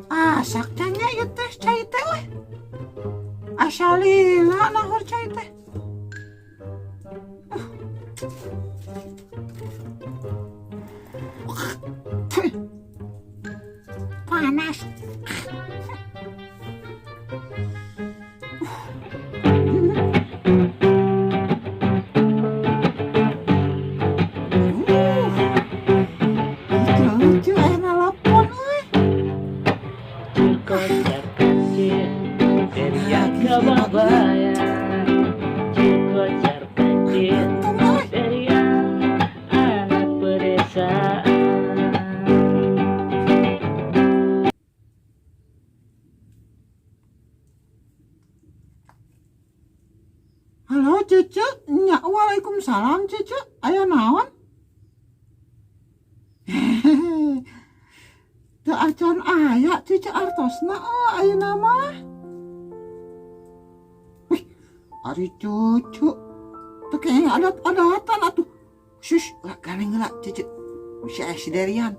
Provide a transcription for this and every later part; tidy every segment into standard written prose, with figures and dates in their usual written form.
Asak can nya ieu teh cai teh euy. Asa lila nahor cai teh. Panas. Lucu aya nelpon euy. Kocar kacir dari kababaya, kocar kacir dari anak pedesaan. Halo, Cucu, nya, waalaikumsalam, Cucu, aya naon? Teu acan aya, Cucu, artosna, oh ayeuna mah. Wih, ari Cucu teu kenging adat-adatan atuh. Sus, lah gandeng heula, Cucu. Bisi aya si Derian.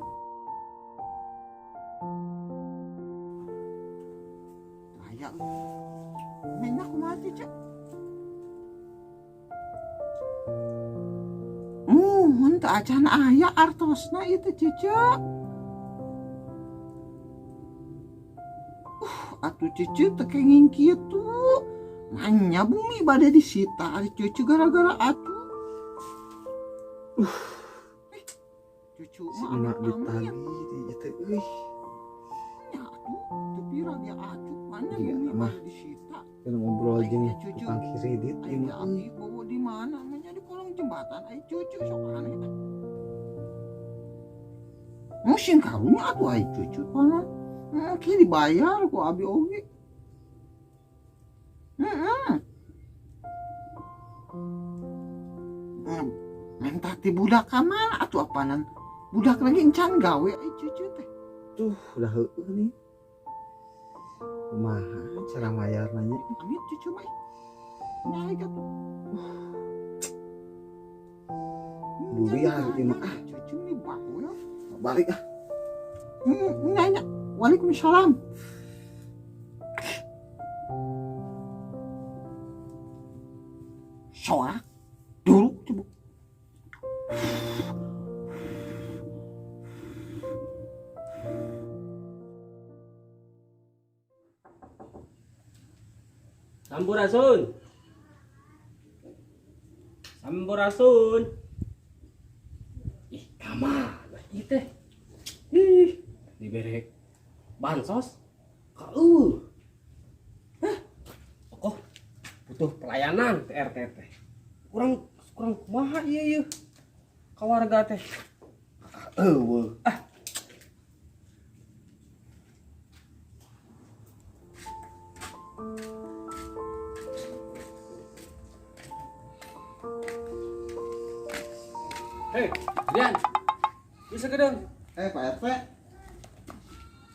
Aya euy. Nanya kumaha, Cucu? Muhun, teu acan aya artosna ieu teh, Cucu. Atuh Cucu teu kenging kitu. Manya bumi bade disita ari Cucu gara-gara atuh. Eh, Cucu Si mah emak amit-amit. Ditagih di teh euy. Nya atuh, teu pira ge atuh, manya Iya, bumi mah. bade disita. Kan ngobrol jeung Ai, Cucu. tukang kredit Ai ieu mah euy. Abi bawa di mana? Manya di kolong jembatan ai Cucu sok aneh. Musim karunya atuh ai Cucu kono. Ki dibayar ku abi oge. Heeh. Minta ti budak ka mana atuh, apanan? Budak lagi encan gawe ai Cucu teh. Tuh, udah heueuh nih. Kumaha cara mayarna nya? Amit Cucu mah. Nyai atuh. Durian ieu mah ah. Cucu nih bawel. Balik ah. Nanya. Waalaikumsalam. Soak dulu coba. Sampurasun. Sampurasun. Ih, kamana ieu teh? Ih, dibere bansos kau. Hah? Tokoh butuh pelayanan teh RT teh. Kurang kurang kumaha ieu ieu? Ka warga teh. Eueuh. Ah. Hei, Dian. Bisa gedeng. Eh, Pak RT.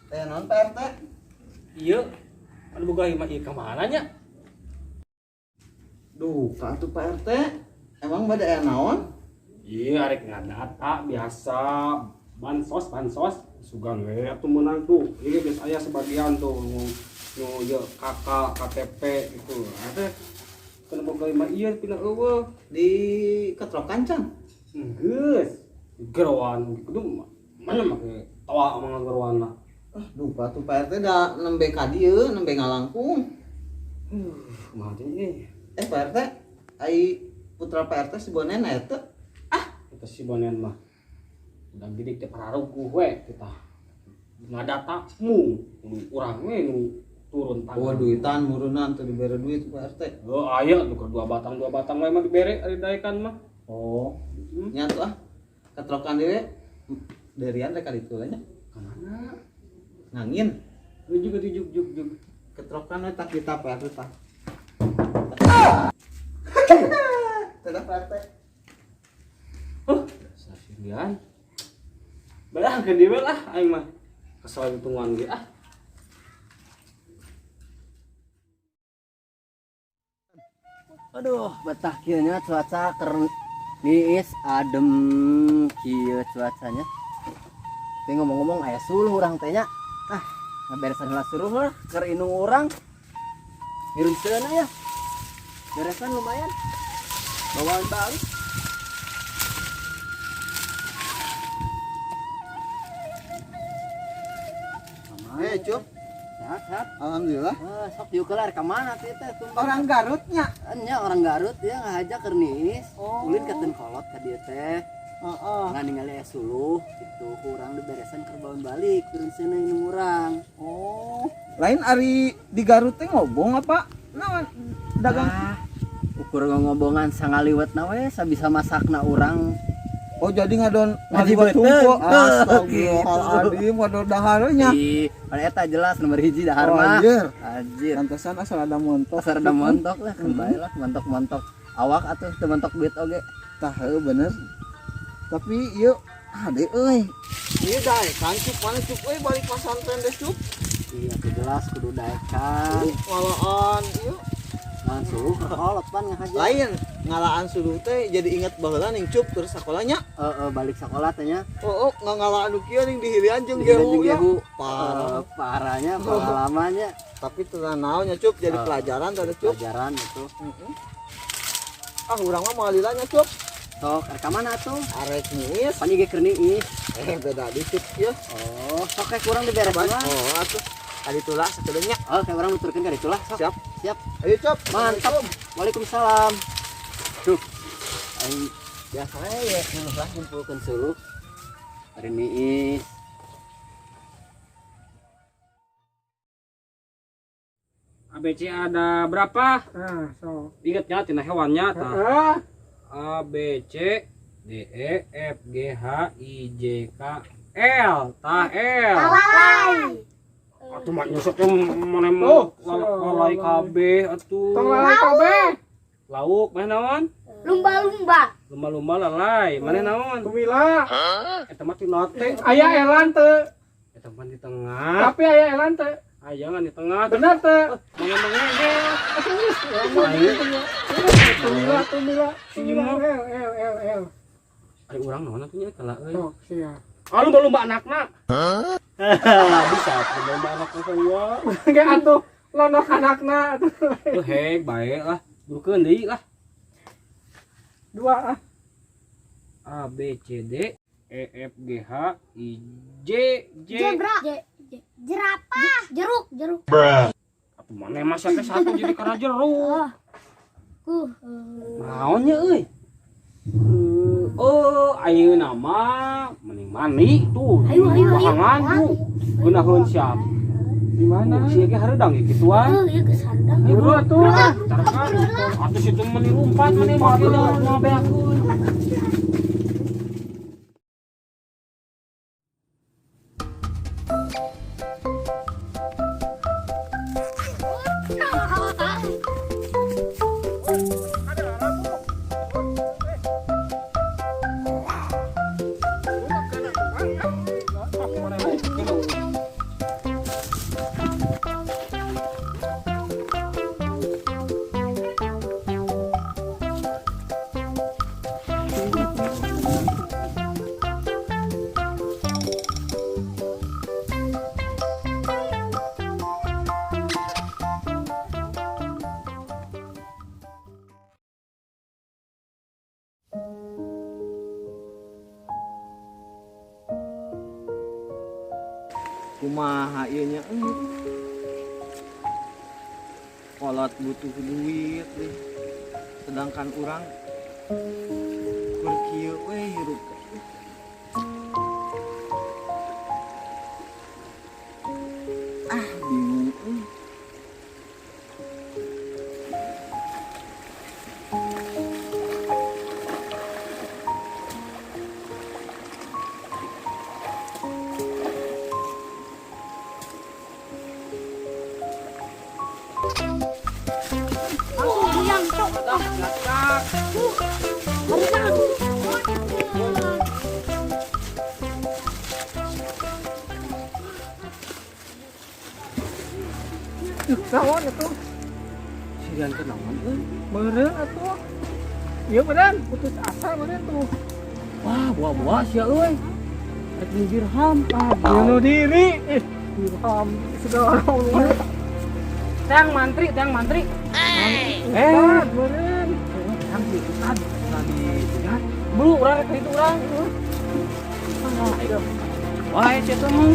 Teh naon, Pak RT? Iya. Anu boga imah ieu ka mana nya? Duh, atuh Pak RT. Emang bade aya naon? Iya, arek ngadata biasa bansos bansos sugan we atuh meunang tuh. Ini geus aya sebagian tuh nu nu ieu KK KTP gitu. Ada kana boga imah ieu pina eueuh. Di ketrokan can? Geus. Geroan gitu mana make tawa mah geroan lah. Ah, duka tuh Pak RT da nembe ka dieu, nembe ngalangkung. Kumaha teh euy? Eh, Pak RT, ai putra Pak RT si Bonen aya teu? Ah, eta si Bonen mah. Udah gede teh pararuguh we kita. Ngadata mu kudu urang we nu turun tangan. Oh, duitan murunan teu dibere duit Pak RT. Oh, aya nu keur dua batang we mah dibere ari daekan mah. Oh. Nya tuh ah. Ketrokan deui Derian rek ka ditu nya. Ka mana? Ngangin. Lu juga dijuk juk juk. Ketrokan we tak kita Pak RT tah. Dadah, Pak RT. Oh, sasirian. Balah ke dieu lah aing mah. Kesel hitungan ge ah. Aduh, betah kieu nya cuaca keur niis adem kieu cuacanya. Tapi ngomong-ngomong aya suluh urang teh nya. Ah, Ngaberesan heula suruh lah keur indung urang. Ngireunseuna ya. Beresan lumayan. Bawaan balik. Eh, Cup. Sehat, sehat. Alhamdulillah. Ah, sok diuk kelar ka mana teh teh tumben. Orang Garutnya. Nya orang Garut ya ngahaja keur niis. Oh. Ulin ka kolot ka dieu teh. Heeh. Ngan ningali aya suluh gitu ku urang diberesan keur bawa balik turun seuneu indung urang. Oh. Lain ari di Garut teh ngobong apa? Naon dagang? Ah, ukur ngobongan sangaliwetna we sabisa masakna urang. Oh, jadi ngadon Ngaji ngaliwet beuteung. hungkul. Gitu. Astagfirullahaladzim, ngadon daharnya. Ih, pan eta jelas nomor hiji dahar Oh, mah. anjir. Anjir. Pantesan asal ada montok. Pasar ada montok lah, kan bae lah montok-montok awak atuh teu montok duit oge. Tah heuh bener. Tapi ieu ade euy. Ieu daekan Cup, mana Cup euy balik pasantren deh Cup. Iya, tuh jelas kudu daekan. Ngalaan ieu. Ngalaan suluh keur kolot pan ngahaja. Lain ngalaan suluh teh jadi inget baheula ning Cup terus sakolanya. Heeh, balik sekolah teh nya. Oh, oh ngalaan nu kieu ning dihilian jeung Dihilian gehu jeung ya. gehu. Parah. Parahnya pengalamannya. Tapi teu naonnya Cup jadi Eh, pelajaran tadi Cup. Pelajaran itu. Heeh. Ah, urang mah moal lila nya Cup. Sok rek ka mana atuh? Arek niis. Pan ieu ge keur niis. Eh, beda dikit ya. Oh, sok kayak kurang diberesin lah. Oh, atuh. Kali itulah sakedeungnya. Oh, kayak orang nuturkeun ka ditu lah, sok. Siap. Siap. Ayo Cup. Mantap. Waalaikumsalam. Duh. Aing biasa we ya suluh lah ngumpulkeun suluh. Bari niis. ABC ada berapa? Nah, so. Ingatnya tina hewannya tah. Heeh. A B C D E F G H I J K L tah L. Atuh mah nyusuk teh mana Oh, mah lalai kabeh atuh. Tong lalai kabeh. Lauk mana naon? Lumba-lumba. Lumba-lumba lalai, mana naon? Tumila. Eta mah tina teh. Aya elan teu. Eta mah di tengah. Tapi aya elan teu. Aya ngan di tengah. Bener teu. Mangga-mangga. Tumila, tumila, tumila. L L L L. Ari urang naon atuh nya kalah euy. Sok sia. Ah lumba-lumba anakna. Bisa lumba-lumba anakna sarua. Ge atuh lonok anakna atuh. Tuh hek bae lah. Burukeun deui lah. Dua ah. A B C D E F G H I J J. Zebra. Jerapah. Jeruk, jeruk. Atuh mana masa teh satu jadi karena jeruk. Kuh. Naonnya euy? Oh, ayeuna mah mending mani tuh. Ayo, ayo, ayo. Bahangan tuh. Geunaheun siap. Di mana? Sia ge hareudang ge kituan. Ieu kesandang. Buru atuh. Tarkan. Atuh situ meni lumpat meni mah kieu moal beakeun. Kumaha ieu nya euy. Kolot butuh duit deh. Sedangkan urang keur kieu we hirup teh. Ah, bingung euy. Yang cok. Naon atuh? Sirian ke naon euy? Meureun atuh. Ieu meureun putus asa meureun tuh. Wah, buah-buah sia euy. Rek beli dirham. Ah, bunuh diri. Ih, Ilham segala Allah. Tang mantri, tang mantri. Eh, meureun. Tang si Ustad tadi ya. Buru urang rek itu urang. Wah, eta mah.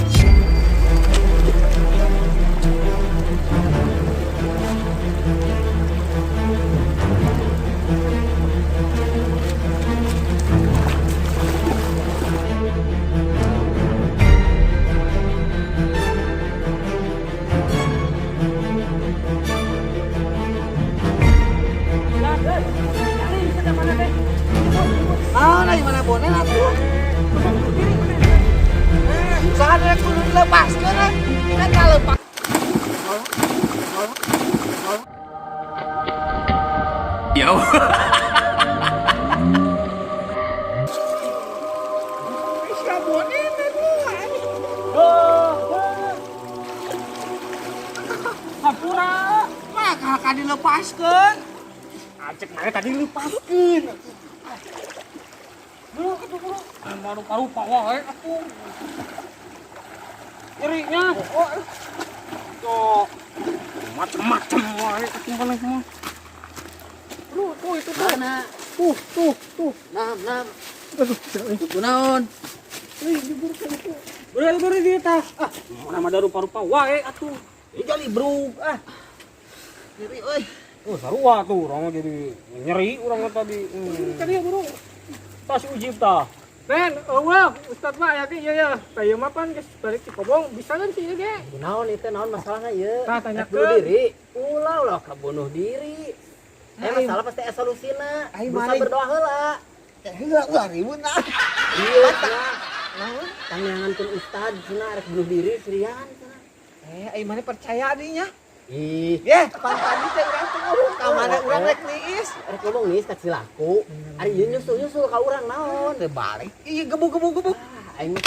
Ah, dari mana bonen atuh? Saha rek kudu dilepaskeun eh. Kan kalepas. Sia bonen atuh. Hampura. Mah kakak dilepaskeun. Acek mana tadi lepaskeun. Buru atuh buru. Maru-paru wae atuh. Nyerinya. Oh. Tuh. Macem-macem wae atuh maneh mah. Bro, tuh itu tuh. Mana? Tuh, tuh, tuh. Nam, nam. Aduh, Kunaon? euy, jubur ka itu. Buru buru di tas. Ah, mana mah rupa-rupa wae atuh. Ini jadi brug ah. Nyeri euy. Oh, sarua tuh urang mah jadi nyeri urang mah tadi. Tadi ya, bro. Tas ujib tah. Men, eueuh, Ustad mah aya ge ieu ya. Tah ieu mah pan geus balik Cikobong, bisa kan sih ieu ge. Kunaon itu naon masalahna ieu? Tah, Rek tanyakeun. bunuh diri. Ulah ulah ka bunuh diri. Eh masalah pasti aya solusina. Ai, Berusaha maling. berdoa heula. Eh, heula ulah ribut nah. Iya, naon? Tanyangankeun ustad cenah rek bunuh diri serian cenah. Eh, ai mana percaya dinya? Ih, Ye, pan tadi teh urang teh ngomong ka mana urang rek niis. rek ngomong nih ka Cilaku. Ari ieu nyusul-nyusul ka urang naon? Teu balik. Iya gebuk gebuk gebuk. Ah, aing mah